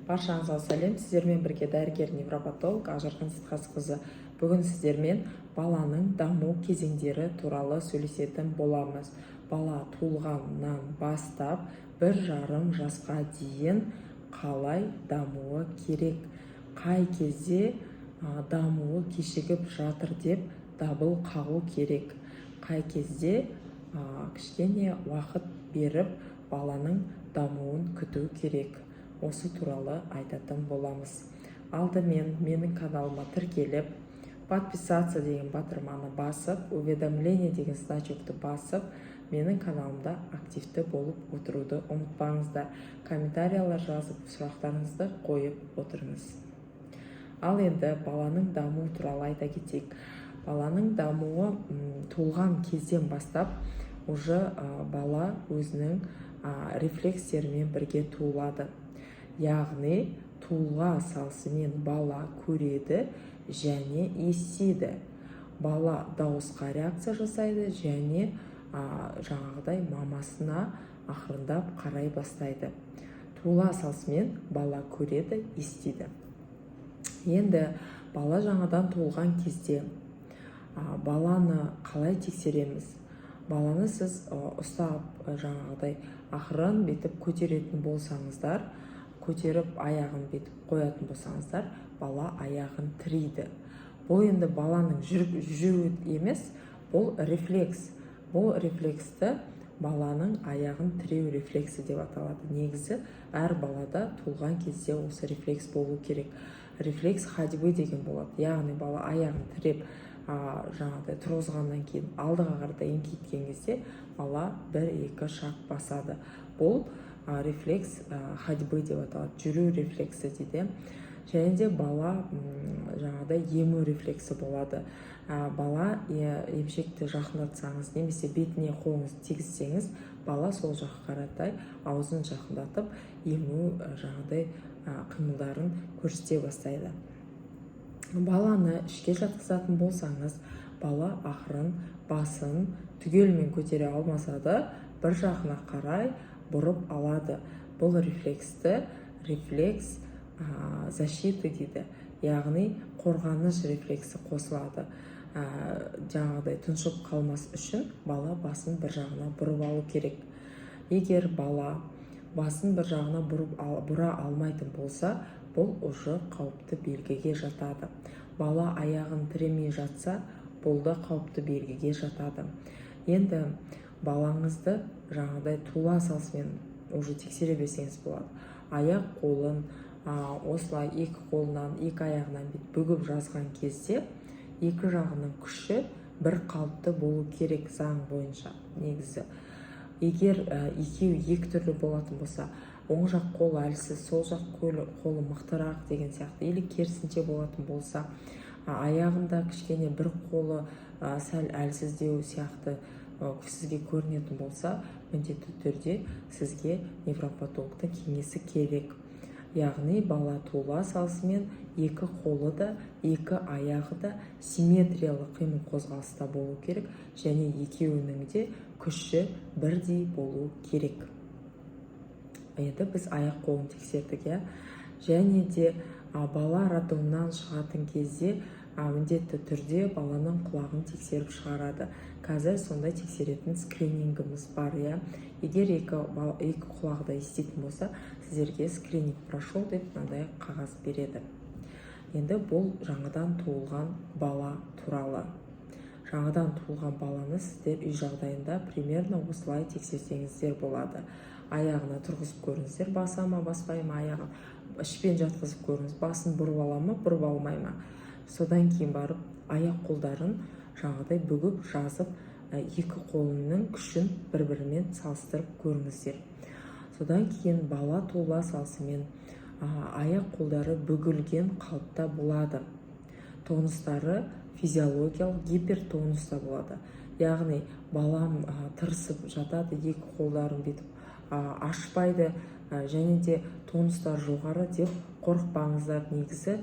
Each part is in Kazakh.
Баршаңызға сәлем! Сіздермен бірге дәрігер невропатолог Ақжарқын Сейтқазықызы. Бүгін сіздермен баланың даму кезеңдері туралы сөйлесетін боламыз. Бала туылғаннан бастап 1,5 жасқа дейін қалай дамуы керек, қай кезде дамуы кешігіп жатыр деп дабыл қағу керек, қай кезде кішкене уақыт беріп, баланың дамуын күту керек, осы туралы айтатын боламыз. Алдымен менің каналыма тіркеліп, «Подписаться» деген батырманы басып, «Уведомление» деген значокты басып, менің каналымда активті болып отыруды ұмытпаңыздар. Комментариялар жазып, сұрақтарыңызды қойып отырыңыз. Ал енді баланың дамуы туралы айта кетейік. Баланың дамуы туылған кезден бастап уже бала өзінің рефлекстерімен бірге туылады, яғни туыла салысымен бала көреді және естиді. Бала дауысқа реакция жасайды және жаңағыдай мамасына ақырындап қарай бастайды. Туыла салысымен бала көреді, естиді. Енді бала жаңадан туылған кезде баланы қалай тексереміз? Баланы сіз ұстап, жаңағыдай ақырын бүйтіп көтеретін болсаңыздар, көтеріп, аяғын бүйтіп қоятын болсаңыздар, бала аяғын тірейді. Бұл енді баланың жүріп жүруі емес, бұл рефлекс. Бұл рефлексті баланың аяғын тіреу рефлексі деп аталады. Негізі әр балада туылған кезде осы рефлекс болу керек. Рефлекс ходьбы деген болады, яғни бала аяғын тіреп, жаңағыдай тұрғызғаннан кейін алдыға қарата еңкейткен кезде бала бір екі шаг басады. Бұл рефлекс ходьбы деп аталады, жүру рефлексі дейді. Және де бала жаңағыдай ему рефлексі болады. Бала емшекті жақындатсаңыз немесе бетіне қолыңызды тигізсеңіз, бала сол жаққа қаратай аузын жақындатып, ему жаңағыдай қимылдарын көрсете бастайды. Баланы ішке жатқызатын болсаңыз, бала ақырын басын түгелімен көтере алмаса да, бір жағына қарай бұрып алады. Бұл рефлексті рефлекс защиты дейді, яғни қорғаныш рефлексі қосылады. Жаңағыдай тұншығып қалмас үшін бала басын бір жағына бұрып алу керек. Егер бала басын бір жағына бұра алмайтын болса, бұл уже қауіпті белгіге жатады. Бала аяғын тіремей жатса, бұл да қауіпті белгіге жатады. Енді балаңызды жаңағыдай туыла салысымен уже тексере берсеңіз болады. Аяқ қолын осылай екі қолынан, екі аяғынан бүйтіп бүгіп жазған кезде екі жағының күші бір қалыпты болу керек заң бойынша негізі. Егер екеуі екі түрлі болатын болса, оң жақ қолы әлсіз, сол жақ қолы мықтырақ деген сияқты или керісінше болатын болса, аяғында кішкене бір қолы сәл әлсіздеу сияқты сізге көрінетін болса, міндетті түрде сізге невропатологтың кеңесі керек. Яғни бала туыла салысымен екі қолы да, екі аяғы да симметриялы қимыл қозғалыста болу керек және екеуінің де күші бірдей болу керек. Енді біз аяқ қолын тексердік, иә. Және де бала роддомнан шығатын кезде міндетті түрде баланың құлағын тексеріп шығарады. Қазір сондай тексеретін скринингіміз бар, иә. Егер екі құлағы да еститін болса, сіздерге «Скрининг прошел» деп мынандай қағаз береді. Енді бұл жаңадан туылған бала туралы. Жаңадан туылған баланы сіздер үй жағдайында примерно осылай тексерсеңіздер болады. Аяғына тұрғызып көріңіздер, баса ма, баспай ма аяғын. Ішпен жатқызып көріңіз, басын бұрып ала ма, бұрып алмай ма. Содан кейін барып аяқ қолдарын жаңағыдай бүгіп жазып, екі қолының күшін бір бірімен салыстырып көріңіздер. Содан кейін бала туыла салысымен аяқ қолдары бүгілген қалыпта болады, тонустары физиологиялық гипертонуста болады. Яғни балам тырысып жатады, екі қолдарын бүйтіп ашпайды және де тонустар жоғары деп қорықпаңыздар. Негізі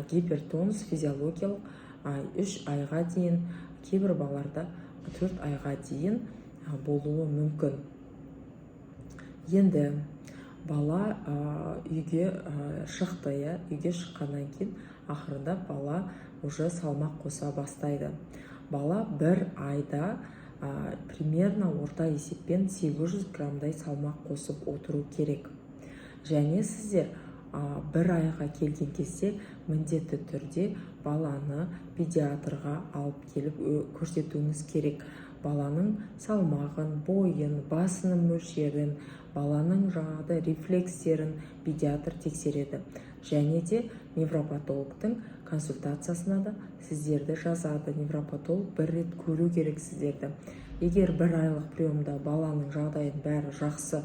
гипертонус физиологиялық 3 айға дейін, кейбір балаларда 4 айға дейін болуы мүмкін. Енді Бала үйге шықты, иә. Үйге шыққаннан кейін ақырындап бала уже салмақ қоса бастайды. Бала бір айда примерно орта есеппен 800 граммдай салмақ қосып отыру керек. Және сіздер бір айға келген кезде міндетті түрде баланы педиатрға алып келіп көрсетуіңіз керек. Баланың салмағын, бойын, басының мөлшерін, баланың жаңағыдай рефлекстерін педиатр тексереді және де невропатологтың консультациясына да сіздерді жазады. Невропатолог бір рет көру керек сіздерді. Егер бір айлық приемда баланың жағдайының бәрі жақсы,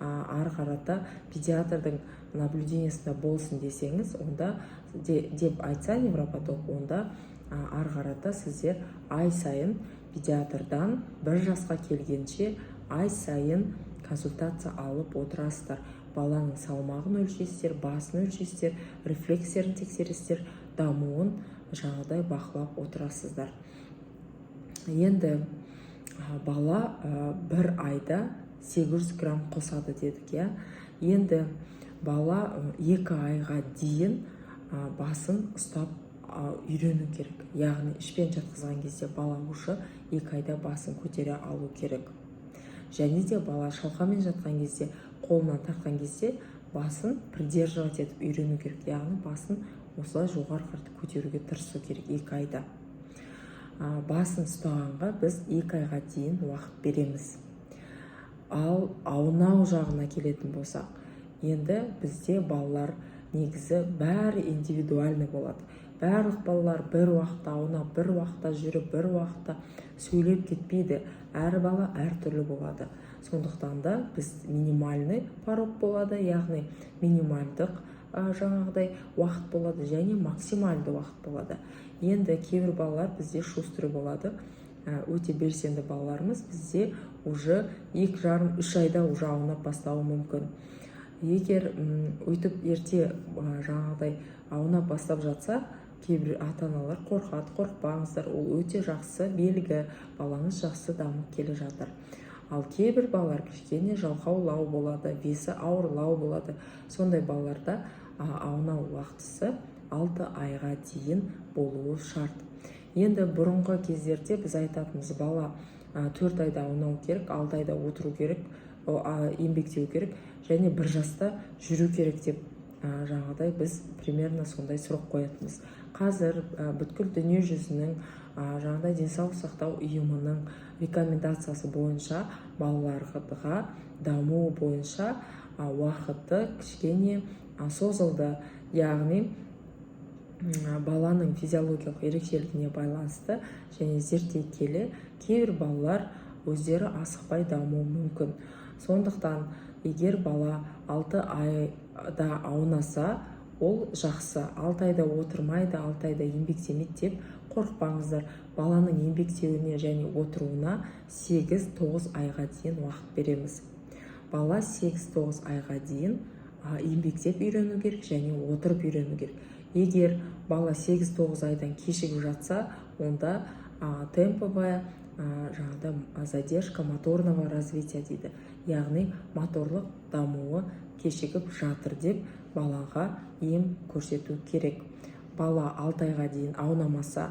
ары қарата педиатрдың наблюдениесінде болсын десеңіз, онда деп айтса невропатолог, онда ары қарата сіздер ай сайын педиатрдан 1 жасқа келгенше ай сайын консультация алып отырасыздар. Баланың салмағын өлшейсіздер, басын өлшейсіздер, рефлекстерін тексересіздер, дамуын жаңағыдай бақылап отырасыздар. Енді бала бір айда 800 грамм қосады дедік, иә. Енді бала 2 айға дейін басын ұстап үйрену керек, яғни ішпен жатқызған кезде бала уже 2 айда басын көтере алу керек. Және де бала шалқамен жатқан кезде, қолынан тартқан кезде басын придерживать етіп үйрену керек, яғни басын осылай жоғары қарата көтеруге тырысу керек 2 айда. Басын ұстағанға біз 2 айға дейін уақыт береміз. Ал аунау жағына келетін болсақ, енді бізде балалар негізі бәрі индивидуальный болады. Барлық балалар бір уақытта аунап, бір уақытта жүріп, бір уақытта сөйлеп кетпейді. Әр бала әртүрлі болады. Сондықтан да біз минимальный порог болады, яғни минимальдық жаңағыдай уақыт болады және максимальды уақыт болады. Енді кейбір балалар бізде шустрый болады, өте белсенді балаларымыз бізде уже 2,5, 3 айда уже аунап бастауы мүмкін. Егер өйтіп ерте жаңағыдай аунап бастап жатса, кейбір ата аналар қорқады. Қорықпаңыздар, ол өте жақсы белгі, балаңыз жақсы дамып келе жатыр. Ал кейбір балалар кішкене жалқаулау болады, весі ауырлау болады. Сондай балаларда аунау уақытысы 6 айға дейін болуы шарт. Енді бұрынғы кездерде біз айтатынбыз: бала 4 айда аунау керек, 6 айда отыру керек, еңбектеу керек және 1 жаста жүру керек деп, жаңағыдай біз примерно сондай срок қоятынбыз. Қазір бүткіл дүние жүзінің жаңағыдай денсаулық сақтау ұйымының рекомендациясы бойынша балаларға даму бойынша уақыты кішкене созылды, яғни баланың физиологиялық ерекшелігіне байланысты және зерттей келе кейбір балалар өздері асықпай дамуы мүмкін. Сондықтан егер бала 6 айда аунаса, ол жақсы. 6 айда отырмайды, 6 айда еңбектемейді деп қорықпаңыздар. Баланың еңбектеуіне және отыруына 8-9 айға дейін уақыт береміз. Бала 8-9 айға дейін еңбектеп үйрену керек және отырып үйрену керек. Егер бала 8-9 айдан кешігіп жатса, онда темповая жаңағыдай задержка моторного развития дейді, яғни моторлық дамуы кешігіп жатыр деп балаға ем көрсету керек. Бала 6 айға дейін аунамаса,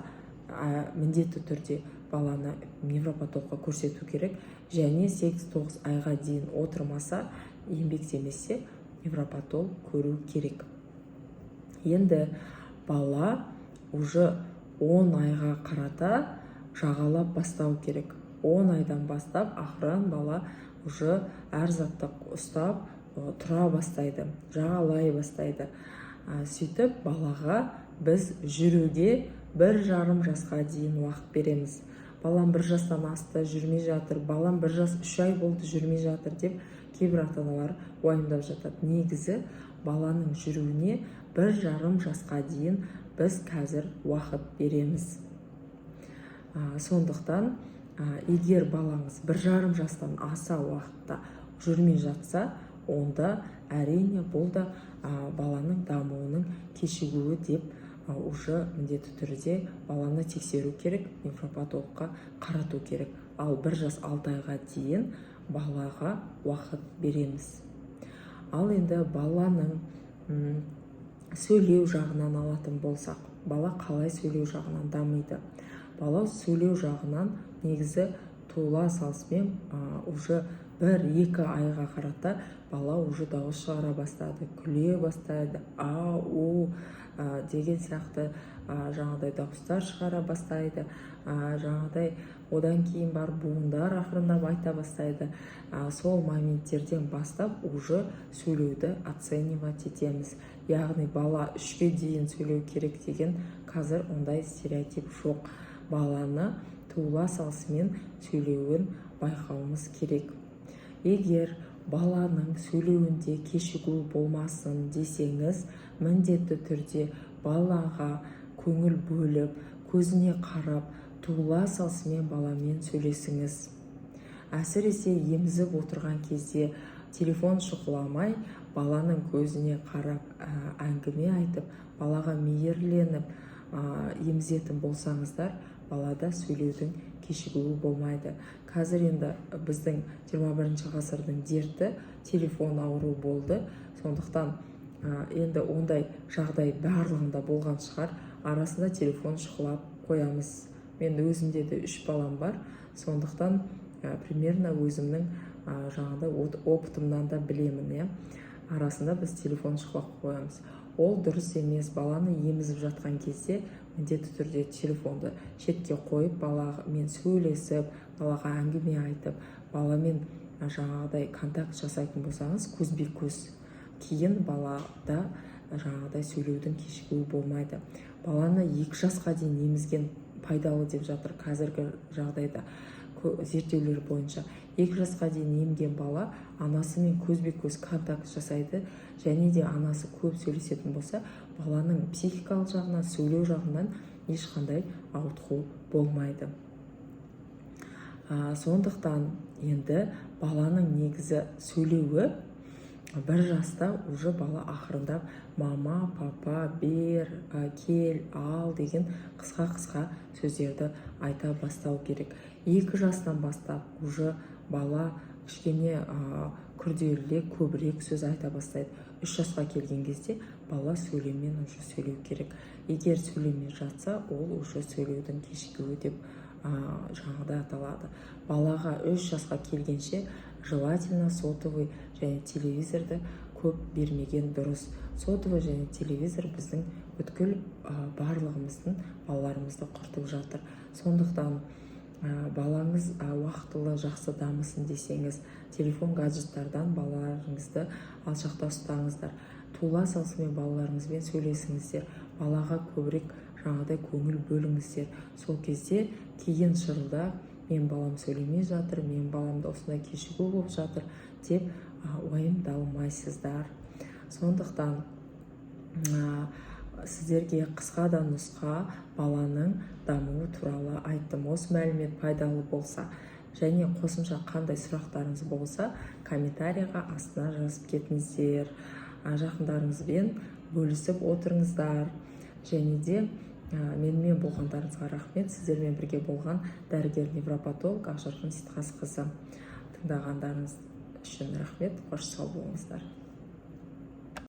міндетті түрде баланы невропатологқа көрсету керек және 8-9 айға дейін отырмаса, еңбектемесе, невропатолог көру керек. Енді бала уже 10 айға қарата жағалап бастау керек. 10 айдан бастап ақырын бала уже әр затты ұстап, тұра бастайды, жағалай бастайды. Сөйтіп балаға біз жүруге 1,5 жасқа дейін уақыт береміз. Балам 1 жастан асты, жүрмей жатыр, балам 1 жас 3 ай болды, жүрмей жатыр деп кейбір ата аналар уайымдап жатады. Негізі баланың жүруіне 1,5 жасқа дейін біз қазір уақыт береміз. Сондықтан егер балаңыз 1,5 жастан аса уақытта жүрмей жатса, онда әрине бұл да баланың дамуының кешігуі деп уже міндетті түрде баланы тексеру керек, невропатологқа қарату керек. Ал 1 жас 6 айға дейін балаға уақыт береміз. Ал енді баланың сөйлеу жағынан алатын болсақ, бала қалай сөйлеу жағынан дамиды? Бала сөйлеу жағынан негізі туыла салысымен уже 1-2 айға қарата бала уже дауыс шығара бастады, күле бастайды, а, у деген сияқты жаңағыдай дауыстар шығара бастайды. Жаңағыдай одан кейін барып буындар ақырындап айта бастайды. Сол моменттерден бастап уже сөйлеуді оценивать етеміз. Яғни бала 3-ке дейін сөйлеу керек деген қазір ондай стереотип жоқ. Баланы туыла салысымен сөйлеуін байқауымыз керек. Егер баланың сөйлеуінде кешігу болмасын десеңіз, міндетті түрде балаға көңіл бөліп, көзіне қарап, туыла салысымен баламен сөйлесіңіз. Әсіресе емізіп отырған кезде телефон шұқыламай, баланың көзіне қарап, әңгіме айтып, балаға мейірленіп емізетін болсаңыздар, балада сөйлеудің кешігуі болмайды. Қазір енді біздің 21 ғасырдың дерті телефон ауру болды. Сондықтан енді ондай жағдай барлығында болған шығар, арасында телефон шұқылап қоямыз. Мен өзімде де үш балам бар, сондықтан примерно өзімнің жаңағыдай опытымнан да білемін, иә, арасында біз телефон шұқылап қоямыз. Ол дұрыс емес. Баланы емізіп жатқан кезде міндетті түрде телефонды шетке қойып, баламен сөйлесіп, балаға әңгіме айтып, баламен жаңағыдай контакт жасайтын болсаңыз көзбе көз, кейін балада жаңағыдай сөйлеудің кешігуі болмайды. Баланы 2 жасқа дейін емізген пайдалы деп жатыр қазіргі жағдайда. Зерттеулер бойынша 2 жасқа дейін емген бала анасымен көзбе көз контакт жасайды және де анасы көп сөйлесетін болса, баланың психикалық жағынан, сөйлеу жағынан ешқандай ауытқу болмайды. Сондықтан енді баланың негізі сөйлеуі 1 жаста уже бала ақырындап мама, папа, бер, кел, ал деген қысқа қысқа сөздерді айта бастау керек. 2 жастан бастап уже бала кішкене күрделірек, көбірек сөз айта бастайды. 3 жасқа келген кезде бала сөйлеммен уже сөйлеу керек. Егер сөйлемей жатса, ол уже сөйлеудің кешігуі деп жаңағыдай аталады. Балаға 3 жасқа келгенше желательно сотовый және телевизорды көп бермеген дұрыс. Сотовый және телевизор біздің бүткіл барлығымыздың балаларымызды құртып жатыр. Сондықтан балаңыз уақытылы жақсы дамысын десеңіз, телефон, гаджеттардан балаларыңызды алшақта ұстаңыздар. Туыла салысымен балаларыңызбен сөйлесіңіздер, балаға көбірек жаңағыдай көңіл бөліңіздер. Сол кезде кейін шырылдап, мен балам сөйлемей жатыр, менің баламда осындай кешігу болып жатыр деп уайымдалмайсыздар. Сондықтан сіздерге қысқа да нұсқа баланың дамуы туралы айттым. Осы мәлімет пайдалы болса және қосымша қандай сұрақтарыңыз болса, комментарийға астына жазып кетіңіздер. Жақындарыңызбен бөлісіп отырыңыздар. Және де менімен болғандарыңызға рахмет. Сіздермен бірге болған дәрігер невропатолог Ақжарқын Сейтқазықызы. Тыңдағандарыңыз үшін рахмет. Қош, сау болыңыздар.